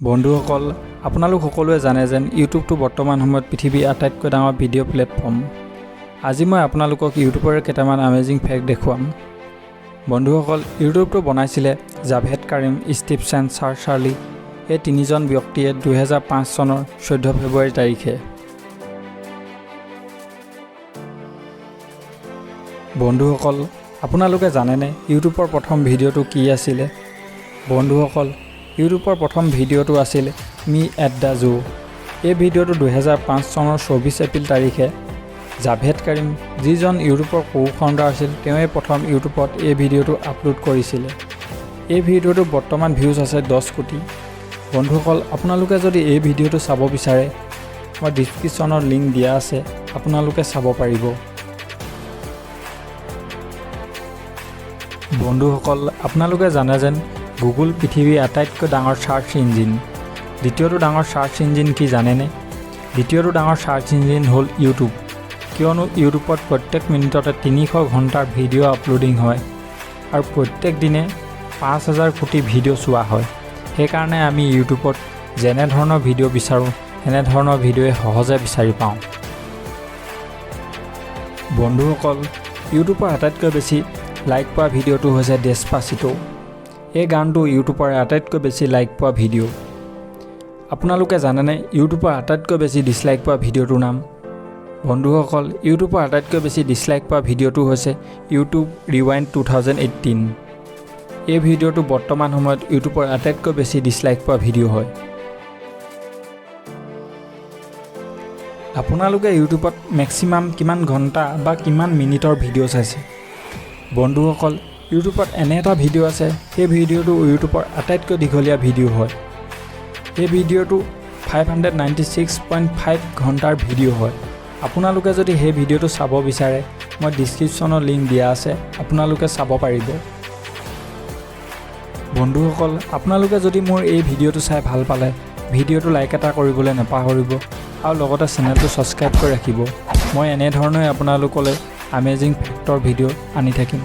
বন্ধুসকল, আপোনালোক সকলোৱে জানে যেন ইউটিউবটো বৰ্তমান সময়ত পৃথিৱীৰ আটাইতকৈ ডাঙৰ ভিডিঅ' প্লেটফৰ্ম। আজি মই আপোনালোকক ইউটিউবৰে কেইটামান আমেজিং ফেক্ট দেখুৱাম। বন্ধুসকল, ইউটিউবটো বনাইছিলে জাভেদ কাৰিম, ষ্টিভ চেন, ছাৰ চাৰ্লি এই তিনিজন ব্যক্তিয়ে 2005 চনৰ 14 ফেব্ৰুৱাৰী তাৰিখে। বন্ধুসকল, আপোনালোকে জানেনে ইউটিউবৰ প্ৰথম ভিডিঅ'টো কি আছিলে? বন্ধুসকল, ইউটিউবৰ প্ৰথম ভিডিঅ'টো আছিল মি এট the zoo. এই ভিডিঅ'টো 2005 চনৰ 24 এপ্ৰিল তাৰিখে জাভেদ কাৰিম, যিজন ইউটিউবৰ কো ফাউণ্ডাৰ আছিল, তেওঁৱে প্ৰথম ইউটিউবত এই ভিডিঅ'টো আপলোড কৰিছিলে। এই ভিডিঅ'টো বৰ্তমান ভিউজ আছে 10 কোটি। বন্ধুসকল, আপোনালোকে যদি এই ভিডিঅ'টো চাব বিচাৰে, মই ডিছক্ৰিপশ্যনত লিংক দিয়া আছে, আপোনালোকে চাব পাৰিব। বন্ধুসকল, আপোনালোকে জানে যেন গুগল পৃথিৱীৰ আটাইতকৈ ডাঙৰ চাৰ্চ ইঞ্জিন। দ্বিতীয়টো ডাঙৰ চাৰ্চ ইঞ্জিন কি জানেনে? দ্বিতীয়টো ডাঙৰ চাৰ্চ ইঞ্জিন হ'ল ইউটিউব। কিয়নো ইউটিউবত প্ৰত্যেক মিনিটতে 300 ঘণ্টাৰ ভিডিঅ' আপলোডিং হয় আৰু প্ৰত্যেক দিনে 5 হাজাৰ কোটি ভিডিঅ' চোৱা হয়। সেইকাৰণে আমি ইউটিউবত যেনেধৰণৰ ভিডিঅ' বিচাৰোঁ, তেনেধৰণৰ ভিডিঅ'ই সহজে বিচাৰি পাওঁ। বন্ধুসকল, ইউটিউবৰ আটাইতকৈ বেছি লাইক পোৱা ভিডিঅ'টো হৈছে ডেছপাচিটো। এই গানটো ইউটিউবৰ আটাইতকৈ বেছি লাইক পোৱা ভিডিঅ'। আপোনালোকে জানেনে ইউটিউবৰ আটাইতকৈ বেছি ডিছলাইক পোৱা ভিডিঅ'টোৰ নাম? বন্ধুসকল, ইউটিউবৰ আটাইতকৈ বেছি ডিছলাইক পোৱা ভিডিঅ'টো হৈছে ইউটিউব ৰিৱাইণ্ড 2018। এই ভিডিঅ'টো বৰ্তমান সময়ত ইউটিউবৰ আটাইতকৈ বেছি ডিছলাইক পোৱা ভিডিঅ' হয়। আপোনালোকে ইউটিউবত মেক্সিমাম কিমান ঘণ্টা বা কিমান মিনিটৰ ভিডিঅ' চাইছে? বন্ধুসকল, ইউটিউবত এনে এটা ভিডিঅ' আছে, সেই ভিডিঅ'টো ইউটিউবৰ আটাইতকৈ দীঘলীয়া ভিডিঅ' হয়। এই ভিডিঅ'টো 596.5 ঘণ্টাৰ ভিডিঅ' হয়। আপোনালোকে যদি সেই ভিডিঅ'টো চাব বিচাৰে, মই ডিছক্ৰিপশ্যনৰ লিংক দিয়া আছে, আপোনালোকে চাব পাৰিব। বন্ধুসকল, আপোনালোকে যদি মোৰ এই ভিডিঅ'টো চাই ভাল পালে, ভিডিঅ'টো লাইক এটা কৰিবলৈ নাপাহৰিব আৰু লগতে চেনেলটো ছাবস্ক্ৰাইব কৰি ৰাখিব। মই এনেধৰণে আপোনালোকলৈ আমেজিং ফেক্টৰ ভিডিঅ' আনি থাকিম।